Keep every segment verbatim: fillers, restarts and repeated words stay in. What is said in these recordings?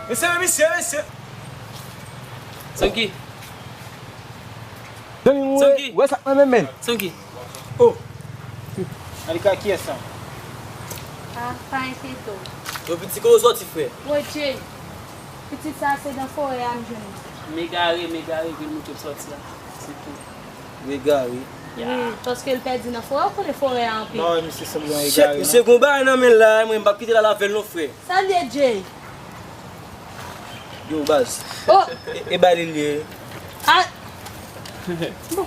Mesye, mesye, mesye. Sanki. Zanmi m, ou wè, Sanki. Ou wè sa k nan men m, men? Sanki. Oh. Alika, kiyès sa? Ah, pa enkyete w. Yo, pitit, kote w sòti, frè? Woje. Pitit sa, se nan forè a m jwenn li. M egare, m egare, ke l montre m sòti a. Se tou. Ou egare. Wi, paske l pèdi nan forè, ou konnen forè a anpil. Mwen wè misye sanble yon egare, non? Misye gon bagay nan men l la, mwen m p ap kite l al avè l non, frè. Sa l ye, Jay? Yo, baz. Oh! E, e ba li l ye. Ah! Bon.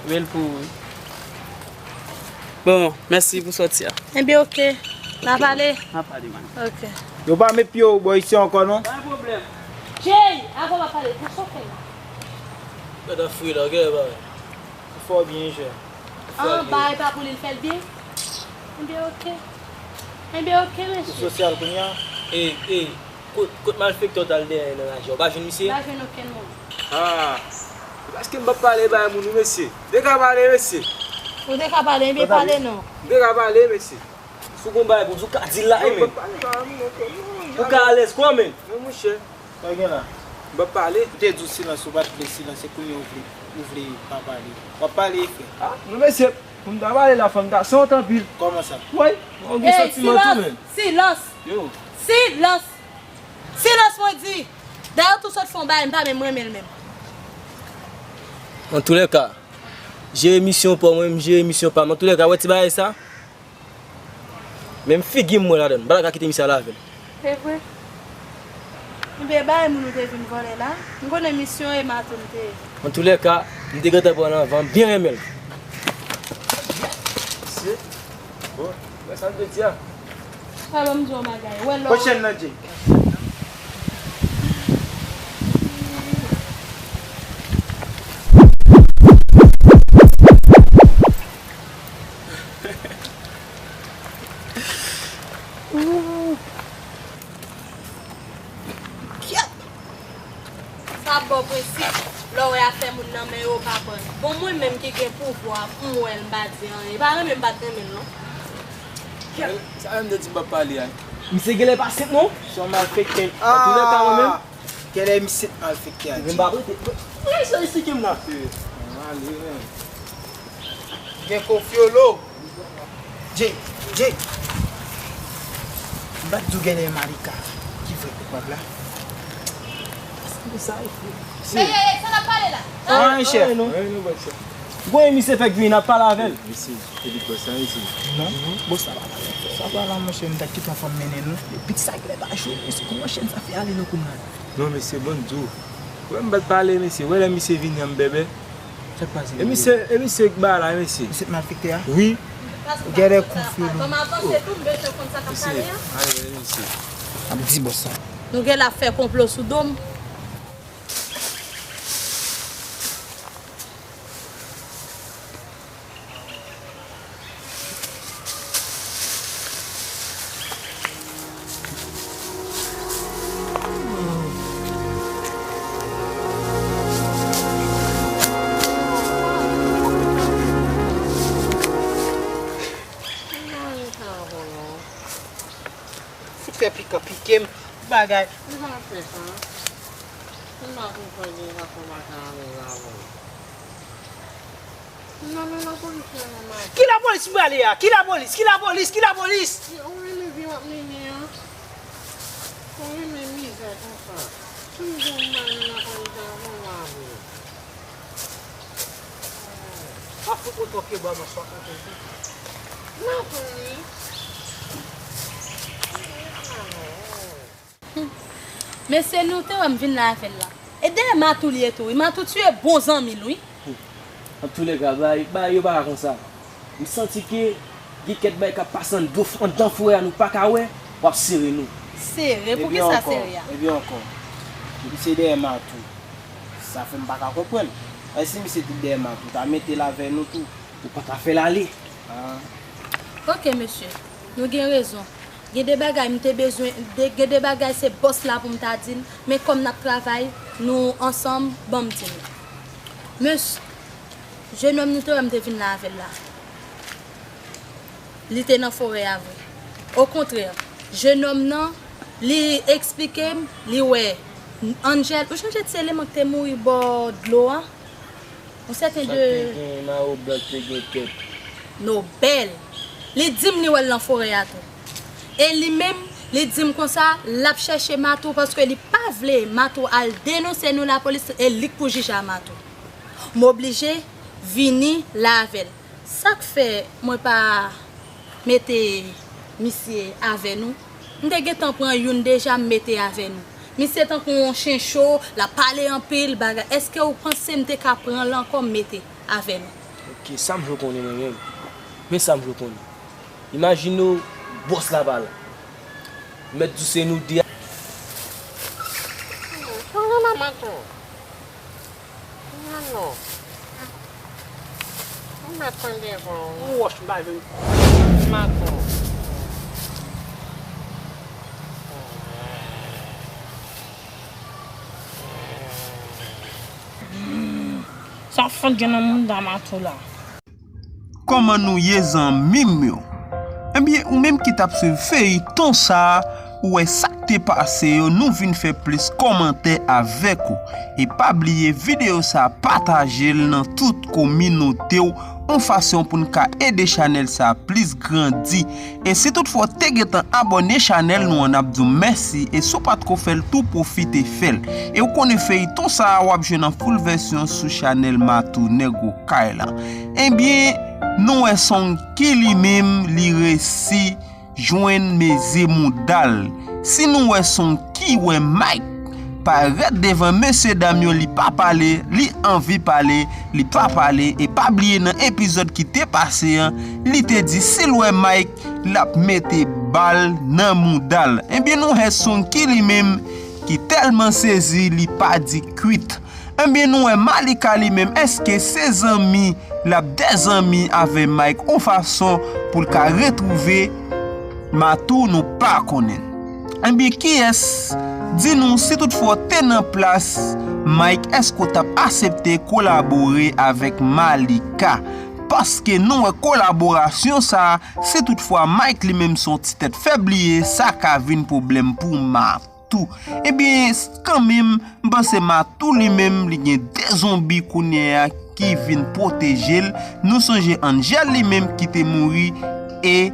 Men l pou ou, wi. Bon, mèsi pou sòti a. Ebyen, oke. N a pale. N a pale, man. Oke. Yo pa met pye yo bò isi ankò, non? Pa gen pwoblèm. Jay, avan w ap pale, pou sa w fè la? Gade fri la, gade bagay. Ou fè w byen, jè. Ou fè l byen. Anba e pa pou li, l fè l byen? Enben, oke. Enben, oke, mesye. Ou sosyal kounye a? E, e, kot, kot malfektè w t al dèyè nan raje a? Ou pa jwenn misye? M pa jwenn okenn moun. Ah. Se paske m p ap pale bay moun, wi, mesye. M te ka pale, mesye. Ou te ka pale, enben pale non. M te ka pale, mesye. Si w gon bagay pou di, w ka di l la, men. Ou ka alèz kòman? Men monchè, sa gen la? M p ap pale. M te di w silans, ou pa t vle silans, se kounye a ou vle, ou vle pa pale. W ap pale, frè. Ah, non, mesye, pou m ta pale la, fò m ta sòt anpil. Kòman sa? Wi, ou gen santiman tou, men. Silans! Yo. Silans! Silans, mwen di! Dayè, ou tou sot fè yon bagay, m pa menm renmen l menm. Antoulèka, jere misyon pa w, mwen menm jere misyon pa m. Antoulèka, wè ti bagay sa? Menm figi m mwen ladan l. M pa ta ka kite misye al avè l. Se vre? Ebyen, bay moun ou te vin vòlè la. M konnen misyon e mato m te ye. Antoulèka, m te gentan pran l anvan, m byen renmen l. Mesye, bon, wè sa m te di a. Alò, m di w yon bagay. Wè lò. Pran chèn nan, Jay. Kyèt! Sa bon prensip, lè w wè afè moun nan men yo, w pa pran. Bon, mwen menm ki gen pouvwa, m wè l, m pa di anyen. E pa renmen m pa t renmen l, non. Kyèt! Sa menm de di m p ap pale a. Misye genlè pa senp, non? Se yon malfektè. Antoulèka, mwen menm. Genlè misye malfektè a di. Mwen pa prete. Mwen sa esplike m la. Mwen ale, men. Gen konfyolo. Jay, Jay. M pa t di w genlè Malika ki vre koupab la? Paske sa e fou. Ey, ey, ey, sa n ap pale la? An, chèf. Gon misye fèk vini, n ap pale avè l. Mesye, se li bòs la, mesye. Non, bòs la pa la. Sa pa la, monchè, m ta kite yon fanm mennen nou. Epi sa genlè pa jwe, mesye, kòman chèn sa fè ale nan kou m la? Non, mesye, bon, m di w. Wè m pa t pale, mesye. Wè lè misye vini an, m bèbè. Sa k pase? E misye, e misye k ba la, mesye. Misye t malfektè a? Wi. Ou genlè konfye nou. Ban m avanse tou, m bezwen konn sa k ap pale a. Mesye, ale, mesye. M ap di bòs sa. Nou genlè ap fè konplo sou do m. Fout fè pikan pike m. Bagay. Li pa fè sa. Li pa konprann li pa konn pa ka ale lavan. Non, men lapolis la, non, non. Ki lapolis m prale a? Ki lapolis? Ki lapolis? Ki lapolis? Ou renmen vi w ap mennen an? Ou renmen mizè konsa? Ki jan m prale nan lapolis la, non, lavi? Pa fout oto ke bwa mwen swa konte tou. Nan tou wi. Mesye, nou te wè m vin la avè l la. E dèyè Matou li ye tou wi. Matou tiye bon zanmi l wi. Antoulèka, bagay, bagay yo pa ka konsa. M santi ke gen kèk bagay k ap pase anndan, anndan forè a nou pa ka wè, w ap sere nou. Sere? Pou kisa sere a? Ebyen ankò, misye dèyè Matou. Sa fè m pa ka konprann. E si misye te dèyè Matou, ta mete l avè nou tou. Ou pa ta fè l ale. Ah. Ok, mesye. Nou gen rezon. Gen de bagay m te bezwen, de, gen de bagay se bòs la pou m ta di l, men kòm n ap travay, nou ansanm, ban m di l. Mesye, jenòm nou te wè m te vin la avè l la. Li te nan forè a vre. Okontrè, jenòm nan, Li eksplike m, li wè Angel, ou chonje ti eleman ki te mouri bò dlo a? Yon sèten de. Sa te gen mayo blan ki te gen tèt. Nobèl. Li di m li wè l nan forè a tou. E li menm, li di m konsa, l ap chèche Matou paske li pa vle Matou al denonse nou lapolis e li k pou jij a Matou. M oblije vini la avè l. Sa k fè mwen pa mete misye avè nou? M te gentan pran youn deja, m mete avè nou. Misye tankou yon chen cho, l ap pale anpil bagay. Èske ou panse m te ka pran l ankò, m mete avè nou? Ok, sa m vle konnen mwen menm. Men sa m vle konnen. Imajine w, bòs la pa la. Mèt di se nou de. Konnen manman tou. Mano. Ou mèt pran devan w. Ou wòch m pa vin. Mano. Sa fon gen nan mouda Matou la. Kòman nou ye zanmi m yo? Ebyen, ou menm ki t ap swiv feyton sa a, ou wè sa k te pase yo, nou vin fè plis kòmantè avèk ou. E pa bliye videyo sa a, pataje l nan tout kominote w, yon fason pou n ka ede chanèl sa a plis grandi. E si toutfwa w te gentan abòne chanèl nou an, n ap di w mèsi, e si w pa t ko fè l tou, pwofite fè l. E w konnen feyton sa a w ap jwenn an full vèsyon sou chanèl Matou Nèg Okay la. Ebyen, nou wè Sonky li menm, li resi jwenn mezi mouda l. Si nou wè Sonky wè Mike parèt devan mesye dam yo, li pa pale, li anvi pale, li pa pale, e pa bliye nan epizòd ki te pase an, li te di si l wè Mike, l ap mete bal nan mouda l. Ebyen, nou wè Sonky li menm ki tèlman sezi, li pa di kwit. Ebyen, nou wè Malika li menm, èske se zanmi l ap dezanmi avè Mike yon fason pou l ka retwouve Matou, nou pa konnen. Ebyen, kiyès, di nou si toutfwa w te nan plas Mike, èske w t ap aksepte kolabore avèk Malika? Paske nou wè kolaborasyon sa a, si toutfwa Mike li menm se yon ti tèt fèb li ye, sa ka vin pwoblèm pou Matou. Ebyen, s-, kanmenm, m panse Matou li menm, li gen de zonbi kounye a ki vin pwoteje l. Nou sonje Angel li menm ki te mouri, e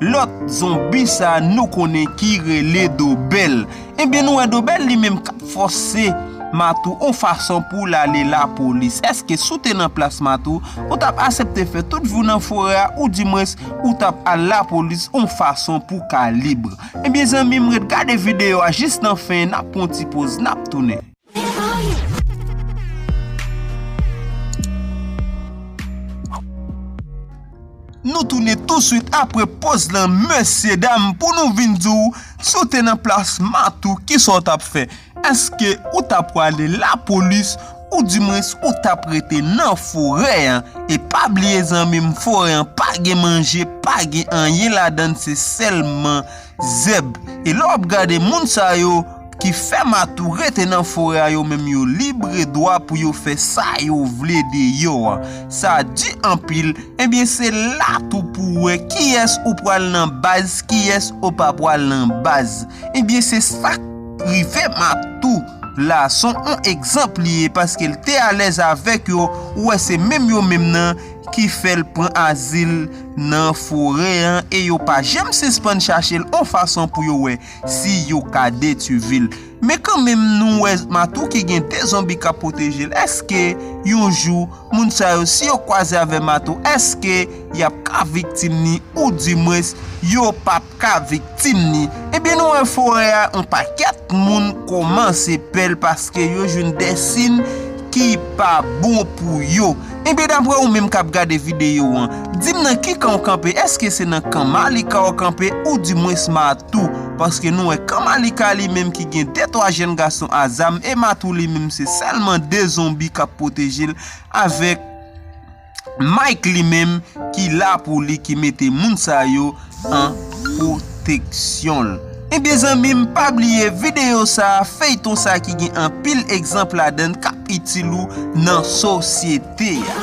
lòt zonbi sa nou konnen ki rele Dobèl. Ebyen, nou wè Dobèl li menm k ap fòse Matou yon fason pou l ale lapolis. Èske si w te nan plas Matou, ou t ap aksepte fè tout vi w nan forè a, oudimwens, ou t ap al lapolis yon fason pou w ka lib? Ebyen, zanmi m, ret gade videyo a jis nan fen, n ap pran yon ti poz, n ap tounen. Nou tounen touswit apre poz lan, mesye dam, pou nou vin di w, si w te nan plas Matou, kisa w t ap fè? Èske ou ta pwale lapolis, oudimwens ou t ap rete nan forè an? E pa bliye, zanmi m, forè an pa gen manje, pa gen anyen ladan l, se sèlman zèb. E lè w ap gade moun sa yo ki fè Matou rete nan forè a, yo menm yo lib e dwa pou yo fè sa yo vle deyò a. Sa di anpil. Ebyen, se la tou pou w wè kiyès ou pral nan baz, kiyès ou pa pral nan baz. Ebyen, se sa k rive Matou la. Se yon egzanp li ye, paske l te alèz avèk yo, ou wè se menm yo menm nan ki fè l pran azil nan forè an, e yo pa janm sispann chache l yon fason pou yo wè si yo ka detwi vi l. Men kanmenm, nou wè Matou ki gen de zonbi k ap pwoteje l. Èske yon jou, moun sa yo, si yo kwaze avè Matou, èske y ap ka viktim ni, oudimwens, yo p ap ka viktim ni? Ebyen, nou wè forè a, yon pakèt moun kòmanse pè l paske yo jwenn de siy ki pa bon pou yo. Ebyen, daprè ou menm k ap gade videyo an, di m nan ki kan w kanpe, èske se nan kan Malika w kanpe, oudimwens Matou? Paske nou wè kan Malika li menm ki gen de twa jèn gason a zam, e Matou li menm se sèlman de zonbi k ap pwoteje l avèk Mike li menm ki la pou li, ki mete moun sa yo an pwoteksyon l. Ebyen, zanmi m, pa bliye videyo sa a, feyton sa a ki gen anpil egzanp ladan l k ap itil ou nan sosyete a.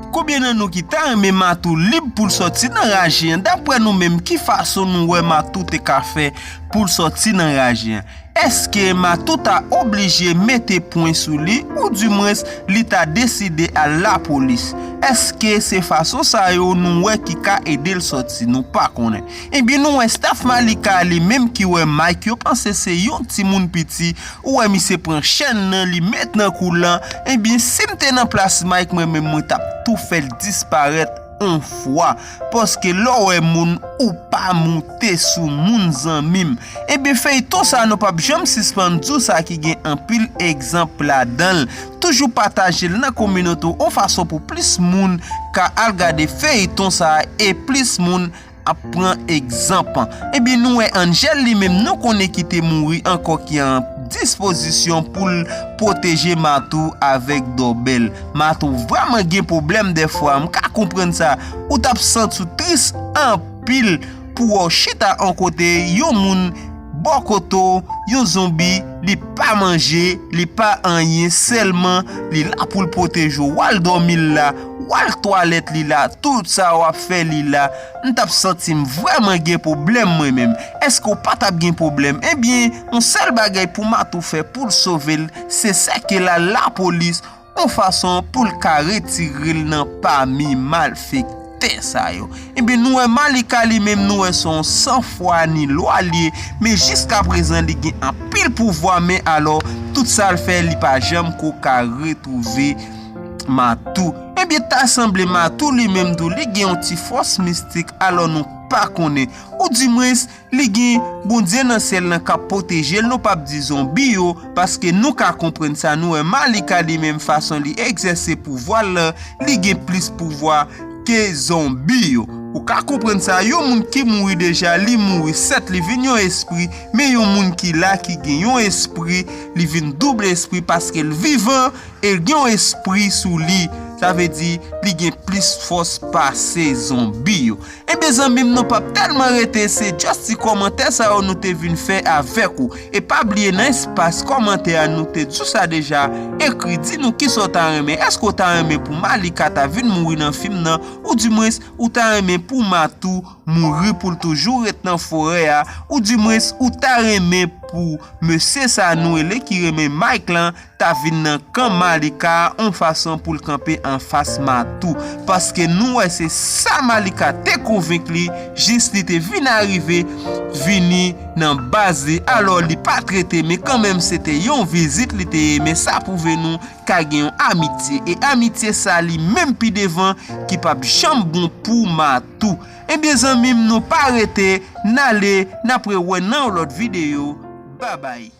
Kou Ebyen, nan nou ki ta renmen Matou lib pou l sòti nan raje an, daprè nou menm, ki fason nou wè Matou te ka fè pou l sòti nan raje an? Èske Matou ta oblije mete pwen sou li, oudimwens li ta deside al lapolis? Èske se fason sa yo nou wè ki ka ede l sòti? Nou pa konnen. Ebyen, nou wè staff Malika li menm ki wè Mike, yo panse se yon timoun piti. Ou wè misye pran chèn nan, li met nan kou l lan. Ebyen, si m te nan plas Mike, mwen menm, mwen t ap tou fè l disparèt on fwa. Paske lè w wè moun, ou pa moute sou moun, zanmi m. Ebyen, feyton sa, nou p ap janm sispann di w sa, ki gen anpil egzanp ladan l. Toujou pataje l nan kominote w, on fason pou plis moun ka al gade feyton sa e plis moun ap pran egzanp. Ebyen, nou wè Angel li menm, nou konnen ki te mouri ankò, ki an dispozisyon pou l pwoteje Matou avèk dòbèl. Matou vrèman gen pwoblèm dèfwa, m ka konprann sa. Ou t ap santi w tris anpil pou wè w chita on kote, yon moun bò kote w, yon zonbi, li pa manje, li pa anyen, sèlman li la pou l pwoteje w. W al dòmi l la, w al twalèt li la, tout sa w ap fè li la. M t ap santi m vrèman gen pwoblèm mwen menm. Èske w pa t ap gen pwoblèm? Ebyen, yon sèl bagay pou Matou fè pou l sove l, se sèke l al lapolis, yon fason pou l ka retire l nan pami malfektè sa yo. Ebyen, nou wè Malika li menm, nou wè se yon san fwa ni lwa li ye, men jiskaprezan li gen anpil pouvwa, men alò, tout sa l fè, li pa janm ko ka retwouve Matou. Ebyen, ta sanble Matou li menm tou, li gen yon ti fòs mistik, alò nou pa konnen. Oudimwens, li gen Bondye nan syèl lan k ap pwoteje l, nou p ap di zonbi yo, paske nou ka konprann sa, nou wè Malika li menm fason li egzèse pouvwa l lan, li gen plis pouvwa ke zonbi yo. Ou ka konprann sa, yon moun ki mouri deja, li mouri, sèt, li vin yon espri, men yon moun ki la, ki gen yon espri, li vin doub espri paske l vivan e l gen yon espri sou li. Sa vle di, li gen plis fòs pase zonbi yo. Ebyen, zanmi m, nou p ap tèlman rete, se just ti kòmantè sa yo nou te vin fè avèk ou. E pa bliye, nan espas kòmantè a, nou te di w sa deja, ekri, di nou kisa w ta renmen. Èske w ta renmen pou Malika ta vin mouri nan fim nan? Oudimwens, ou ta renmen pou Matou mouri, pou l toujou ret nan forè a? Oudimwens, ou ta renmen pou mesye sa nou rele ki renmen Mike lan ta vin nan kan Malika, yon fason pou l kanpe anfas Matou? Paske nou wè se sa Malika te konvenk li, jis li te vin arive, vini nan baz li. Alò, li pa t rete, men kanmenm se te yon vizit li te ye, men sa pwouve nou ka gen yon amitye. E amitye sa li menm pi devan ki p ap janm bon pou Matou. Ebyen, zanmi m, nou pa rete, n ale, n ap rewè nan yon lòt videyo. Babay.